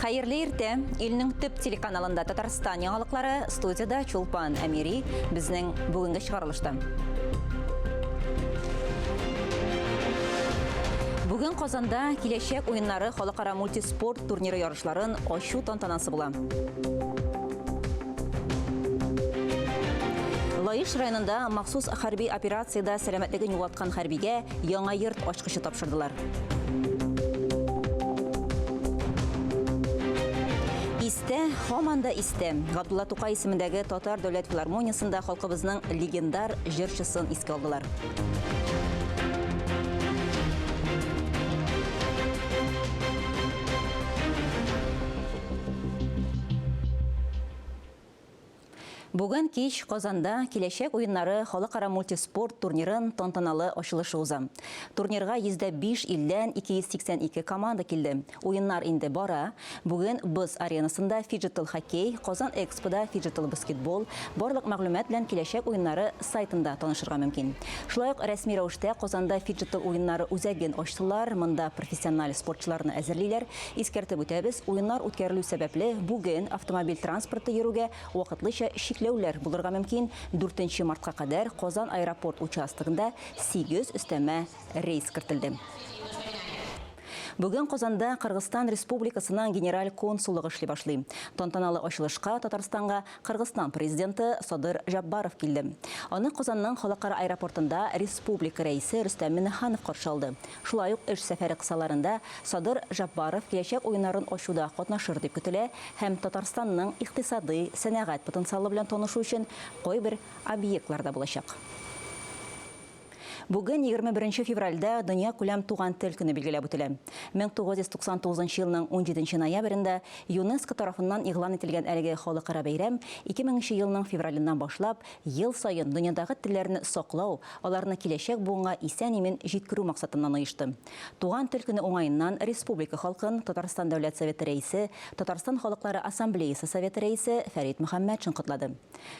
Хәерле иртә! Илнең төп телеканалында Татарстан яңалыклары, студиядә Чулпан Әмири, безнең бүгенге чыгарылышта. Бүген Казанда Киләчәк уеннары халыкара мультиспорт турниры ярышларын ачу тантанасы була. Лаеш районында махсус хәрби операциядә сәламәтлеген югалткан хәрбигә яңа йорт ачкычы тапшырдылар. Истә, һаман да истә. Габдулла Тукай исемендәге Татар дәүләт филармониясендә халкыбызның легендар җырчысын искә алдылар. Бүген кич Казанда Киләчәк уеннары халыкара мультиспорт турнирын тантаналы ачылышы уза. Турнирга 105 илдән 282 команда килде. Уеннар инде бара. Бүген Боз аренасында фиджитал хоккей, Казан Экспода фиджитал баскетбол, барлык мәгълүмат белән Киләчәк уеннары сайтында танышырга мөмкин. Шулай ук рәсми рәвештә Казанда фиджитал уеннары үзәген ачтылар. Монда профессиональ спортчыларны әзерлиләр. Искәртеп үтәбез, уеннар үткәрелү сәбәпле, бүген автомобиль транспорты йөрүгә вакытлыча чикләүләр булырга мөмкин. Дүртенче мартка кадәр Казан аэропорт участогында 8 өстәмә рейс кертелде. Бүген Казанда Кыргызстан Республикасының Генераль консуллыгы эшли башлый. Тантаналы ачылышка Татарстанга Кыргызстан Президенты Садыр Жапбаров килде. Аны Казанның халыкара аэропортында республика Рәисе Рөстәм Миңнеханов каршы алды. Шулай ук эш сәфәре кысаларында Садыр Жапбаров Киләчәк уеннарын ачуда катнашыр дип көтелә һәм Татарстанның икътисадый, сәнәгать потенциалы белән танышу өчен кайбер объектларда булачак. Бүген, 21 февральдә, дөньякүләм туган тел көне билгеләп үтелә. 1999 елның 17 ноябрендә ЮНЕСКО тарафыннан игълан ителгән әлеге халыкара бәйрәм 2000 нче елның февраленнән башлап ел саен дөньядагы телләрне саклау, аларны киләчәк буынга исән-имин җиткерү максатыннан оешты. Туган тел көне уңаеннан республика халкын Татарстан Дәүләт Советы Рәисе, Татарстан Халыклары Ассамблеясы Советы Рәисе Фәрит Мөхәммәтшин котлады.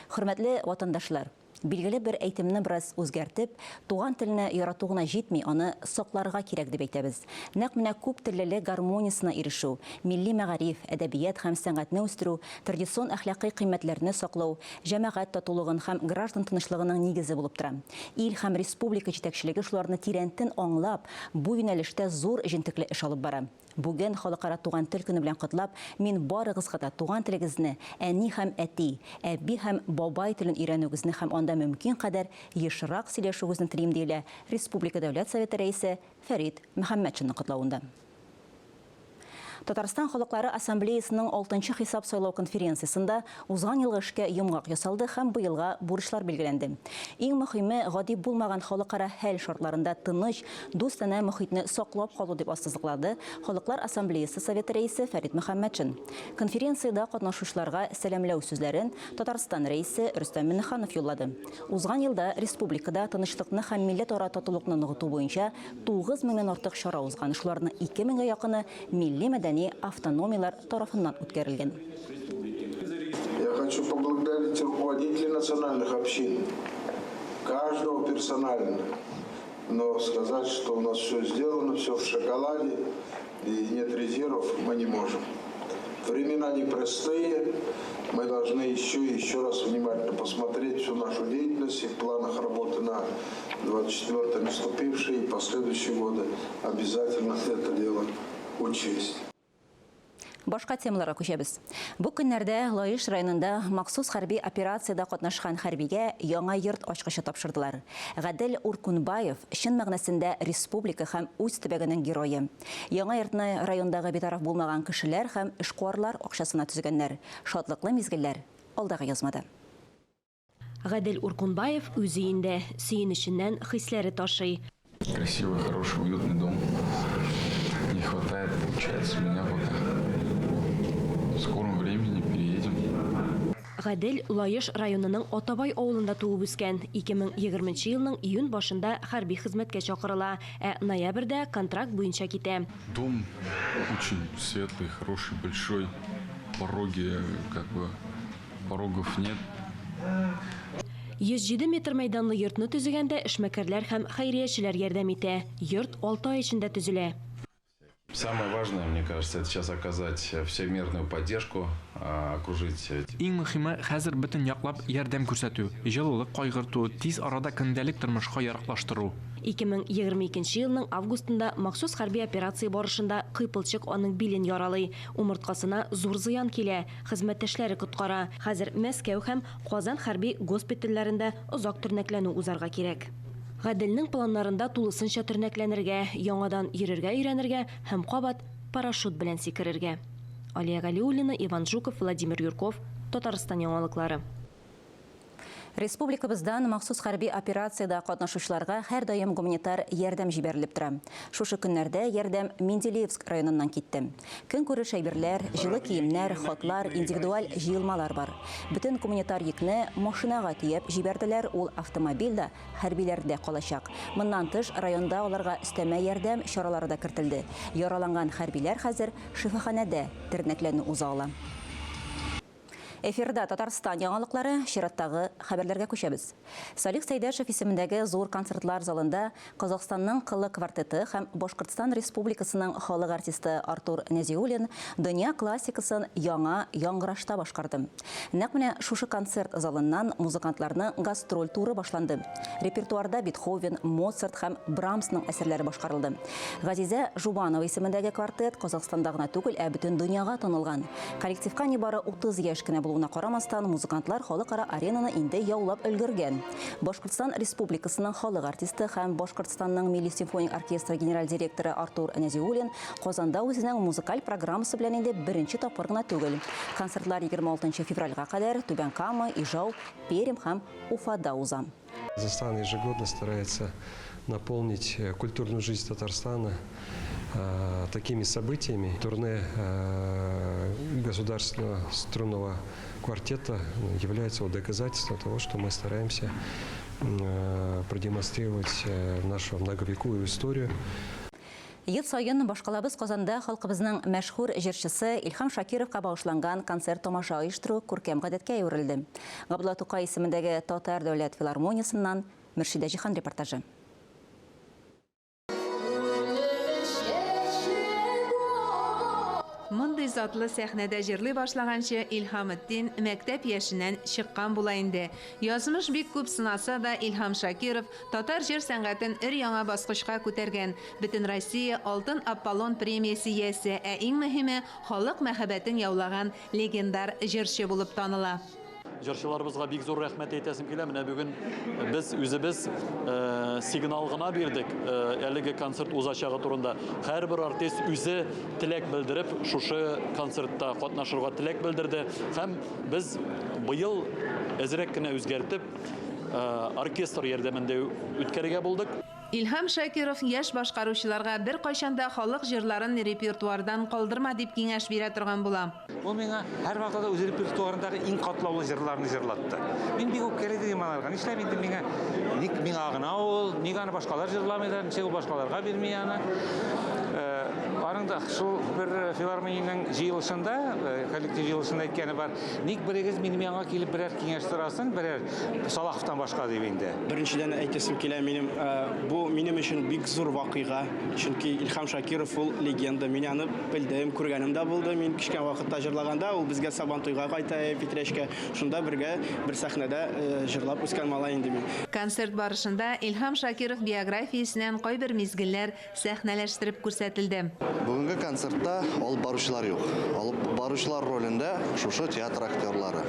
Хөрмәтле ватандашлар! Билгеле бер әйтемне бераз үзгәртеп, туган телне ярату гына җитми, аны сакларга кирәк дип әйтәбез. Нәкъ менә күп теллелек гармониясенә ирешү, милли мәгариф, әдәбият һәм сәнгатьне үстерү, традицион әхлакый кыйммәтләрне саклау, җәмәгать татулыгын һәм граждан тынычлыгының нигезе булып тора. Ил һәм республика җитәкчелеге шуларны тирәнтен аңлап, бу юнәлештә зур җентекле эш алып бара. Бүген, Халыкара туган тел көне белән котлап, мин барыгызга да туган телегезне, әни һәм әти, әби һәм бабай телен өйрәнүегезне һәм анда мөмкин кадәр ешрак сөйләшүегезне телим, диелә республика Дәүләт Советы Рәисе Фәрит Мөхәммәтшинның котлавында. Татарстан халыклары ассамблеясының алтынчы хисап-сайлау конференциясендә узган елгы эшкә йомгак ясалды һәм быелга бурычлар билгеләнде. Иң мөһиме, гади булмаган халыкара хәл шартларында тыныч, Дустанә мохитне саклап калу, дип ассызыклады Халыклар Ассамблеясы Советы рәисе Фәрит Мөхәммәтшин. Конференциядә катнашучыларга сәламләү сүзләрен Татарстан Рәисе Рөстәм Миңнеханов юллады. Узган елда республикада тынычлыкны һәм милләтара татулыкны ныгыту буенча 9 меңнән артык чара узган, шуларның 2 меңгә якыны милли-мәдәни автономияләр тарафыннан үткәрелгән. Я хочу поблагодарить руководителей национальных общин, каждого персонально. Но сказать, что у нас все сделано, все в шоколаде и нет резервов, мы не можем. Времена непростые, мы должны еще и еще раз внимательно посмотреть всю нашу деятельность и в планах работы на 24 наступившие и последующие годы обязательно это дело учесть. Башка темаларга күчәбез. Бу көннәрдә Лаеш районында махсус хәрби операциядә катнашкан хәрбигә яңа йорт ачкычы тапшырдылар. Гадел Уркунбаев, чын мәгънәсендә республика һәм үз төбәгенең герое. Яңа йортны райондагы битараф булмаган кешеләр һәм эшкуарлар акчасына төзегәннәр. Шатлыклы мизгелләр алдагы язмада. Гадел Уркунбаев үз өендә, сөенеченнән хисләре ташый. Красивый, хороший, уютный дом. Не хватает, получается, меня пока. В скором времени переедем. Гадел Лаеш районының Атабай авылында туып үскән. 2020 нче елның июнь башында хәрби хезмәткә чакырыла, ә ноябрьдә контракт буенча китә. Дом очень светлый, хороший, большой. Пороги как бы Порогов нет. 107 метр мәйданлы йортны төзегәндә эшмәкәрләр һәм хәйриячеләр ярдәм итә. Йорт алты ай эчендә төзелә. Самое важное, мне кажется, это сейчас оказать всемерную поддержку, окружить. Иң мөһиме хәзер бөтен яклап ярдәм күрсәтү, җылылык кайгырту, тиз арада көндәлек тормышка яраклаштыру. 2022 елның августында махсус хәрби операция барышында кыйпылчык аның билен яралый. Умырткасына зур зыян килә, хезмәттәшләре коткара. Хәзер Мәскәү һәм Казан хәрби госпитальләрендә озак тернәкләнү узарга кирәк. Гаделнең планнарында тулысынча тернәкләнергә, яңадан йөрергә өйрәнергә һәм кабат парашют белән сикерергә. Алия Галиуллина, Иван Жуков, Владимир Юрков, Татарстан яңалыклары. Республикабыздан махсус хәрби операциядә катнашучыларга һәрдаим гуманитар ярдәм җибәрелеп тора. Шушы көннәрдә ярдәм Менделеевск районыннан китте. Көнкүреш әйберләр, җылы киемнәр, хатлар, индивидуаль җыелмалар бар. Бөтен гуманитар йөкне машинага төяп җибәрделәр, ул автомобильдә хәрбиләрдә калачак. Моннан тыш, районда аларга өстәмә ярдәм чаралары да кертелде. Яраланган хәрбиләр хәзер шифаханәдә тернәкләнү уза ала. Эфирда Татарстан яңалыклары, чираттагы хәбәрләргә күчәбез. Салих Сәйдәшев исемендәге зур концертлар залында Казахстанның кылы квартеты һәм Башкортстан Республикасының халык артисты Артур Нәзиуллин дөнья классикасын яңа яңгырашта башкарды. Нәкъ менә шушы концерт залыннан музыкантларның гастроль туры башланды. Репертуарда Бетховен, Моцарт һәм Брамсның әсәрләре башкарылды. Газизә Жубанова исемендәге квартет Казахстанда гына түгел, ә бөтен дөньяга танылган. Коллективка нибары 30 яшь кенә булуына карамастан, музыкантлар халыкара аренаны инде яулап өлгергән. Башкортстан Республикасының халык артисты һәм Башкортстанның милли симфоник оркестры генераль директоры Артур Нәзиуллин Казанда үзенең музыкаль программасы белән инде беренче тапкыр гына түгел. Концертлар 26 февральгә кадәр Түбән Кама, Ижау, Пермь һәм Уфада уза. Казахстан ежегодно старается наполнить культурную жизнь Татарстана такими событиями. Турне государственного струнного квартета является доказательством того, что мы стараемся продемонстрировать нашу многовековую историю. Ел саен башкалабыз Казанда халкыбызның мәшһүр җырчысы Илһам Шакировка багышланган концерт тамаша оештыру күркәм гадәткә әверелде. Габдулла Тукай исемендәге Татар дәүләт филармониясеннән Мөршидә Җиһан репортажы. Мондый затлы сәхнәдә җырлый башлаганчы Илһаметдин мәктәп яшеннән чыккан була инде. Язмыш бик күп сынаса да Илһам Шакиров татар җыр сәнгатен өр-яңа баскычка күтәргән. Бөтен Россия Алтын Аполлон премиясе иясе, ә иң мөһиме халык мәхәббәтен яулаган легендар җырчы булып таныла. Җырчыларыбызга бик зур рәхмәт әйтәсем килә. Менә бүген без үзебез сигнал гына бирдек әлеге концерт узачагы турында. Һәрбер артист үзе теләк белдереп, шушы концертта катнашырга теләк белдерде. Һәм без быел әзрәк кенә үзгәртеп, оркестр ярдәмендә үткәрергә булдык. Илһам Шакиров яшь башкаручыларга бер кайчан да халык җырларын репертуардан калдырма дип киңәш бирә торган була. Ул миңа һәр вакытта үз репертуарындагы иң катлаулы җырларны җырлатты. Мин бик үпкәле идем аларга. Нишләп инде миңа, ник миңа гына ул, ник аны башкалар җырламыйлар, ничек ул башкаларга бирми аны. Аның да шул бер филармониянең җыелышында, коллектив җыелышында әйткәне бар. Ник берегез минем янга килеп берәр киңәш сорасын, берәр Салаховтан башка дип инде. Беренчедән әйтәсем килә, минем бу минем өчен бик зур вакыйга, чөнки Илһам Шакиров ул легенда. Мин аны белдем, күргәнем дә булды. Мин кечкенә вакытта җырлаганда, ул безгә Сабантуйга кайта Питрәчкә. Шунда бергә бер сәхнәдә җырлап үскән малай инде мин. Концерт барышында Илһам Шакиров биографиясеннән кайбер мизгелләр сәхнәләштереп күрсәтелде. Бүгенге концертта алып баручылар юк. Алып баручылар ролендә шушы театр актерлары.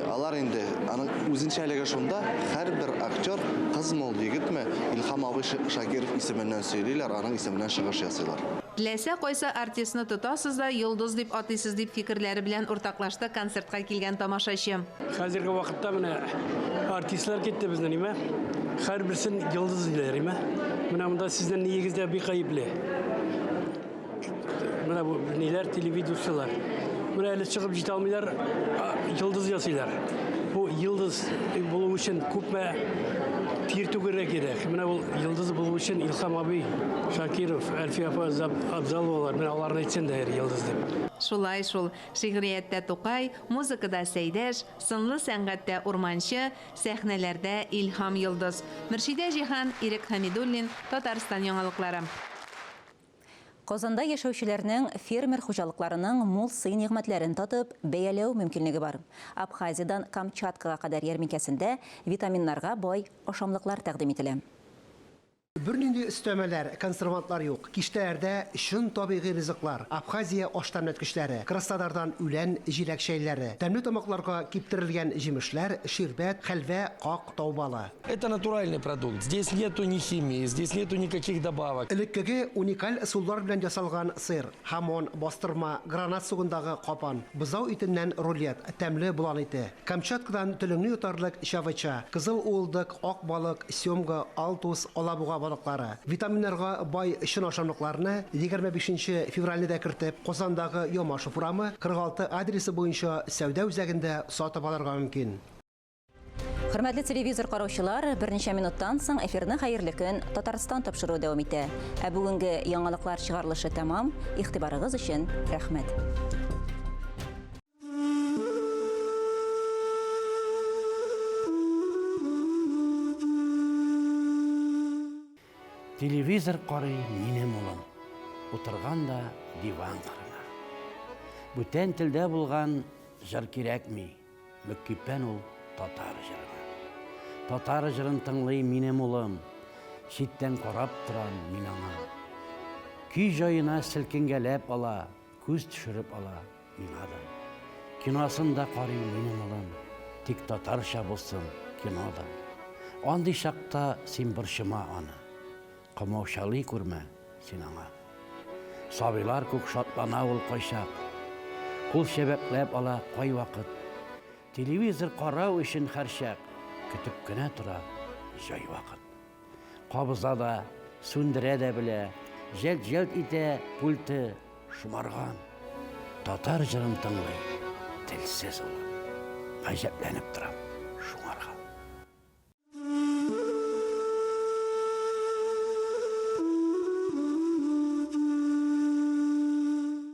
Алар инде аның үзенчәлеге шунда, һәрбер актер кызмы ул, егетме, Илһам абый Шакиров исеменнән сөйлиләр, аның исеменнән чыгыш ясыйлар. Теләсә кайсы артистны тотасыз да йолдыз дип атыйсыз дип фикерләре белән уртаклашты концертка килгән тамашачы. Хәзерге вакытта менә артистлар китте безнең, име? Һәрберсен йолдыз диләр, име? Менә монда сезнең нигездә бик гаепле. Менә бу ниләр, телевидущийлар. Менә әле чыгып җитә алмыйлар, йолдыз ясыйлар. Бу йолдыз булу өчен күпме тир түгәргә кирәк. Менә ул йолдыз булу өчен Илһам абый Шакиров, Әлфия апа Абзаловалар, менә аларны әйтсәң дә йолдыз дип. Шулай шул, шигърияттә Тукай, музыкада Сәйдәш, сынлы сәнгатьтә Урманчы, сәхнәләрдә Илһам Йолдыз. Мөршидә Җиһан, Ирек Хәмидуллин, Татарстан яңалыклары. Казанда яшәүчеләрнең фермер хуҗалыкларының мул сый-нигъмәтләрен татып, бәяләү мөмкинлеге бар. Абхазиядән Камчаткага кадәр ярминкәсендә витаминнарга бай ашамлыклар тәкъдим ителә. Бернинди өстәмәләр, консервантлар юк. Киштәләрдә чын табигый ризыклар, Абхазия аш тәмләткечләре, Краснодардан үлән, җиләк чәйләре, тәмле тамакларга киптерелгән җимешләр, ширбәт, хәлвә, как, тау балы. Это натуральный продукт. Здесь нету ни химии, здесь нету никаких добавок. Элеккеге уникаль ысуллар белән ясалган сыр, хамон, бастырма, гранат согындагы капан, бозау итеннән рулет, тәмле болан ите, Камчаткадан телеңне йотарлык чавыча, кызыл уылдык, ак балык, семга, алтус, алабуга балыклары. Витаминнарга бай чын ашамлыкларны 25 нче февральне дә кертеп, Казандагы Ямашев урамы, 46 адресы буенча сәүдә үзәгендә сатып алырга мөмкин. Хөрмәтле телевизор караучылар, берничә минуттан соң эфирны Хәерле көн Татарстан тапшыруы дәвам итә. Ә бүгенге яңалыклар чыгарылышы тәмам. Игътибарыгыз өчен рәхмәт. Телевизор карый минем улым. Утырган да диван кырына. Бүтән телдә булган җыр кирәкми. Мөкиббән ул татар җырына. Татар җырын тыңлый минем улым. Читтән карап торам мин аңа. Көй җаена селкенгәләп ала, күз төшереп ала миңа да. Киносын да карый минем улым, тик татарча булсын кино да. Андый чакта син борчыма аны. Комаучалый күрмә син аңа. Сабыйлар күк шатлана ул кайчак. Кул чәбәкләп ала кайвакыт. Телевизор карау өчен һәрчак көтеп кенә тора җай вакыт. Кабыза да, сүндерә дә белә, җәлт-җәлт итә пульты,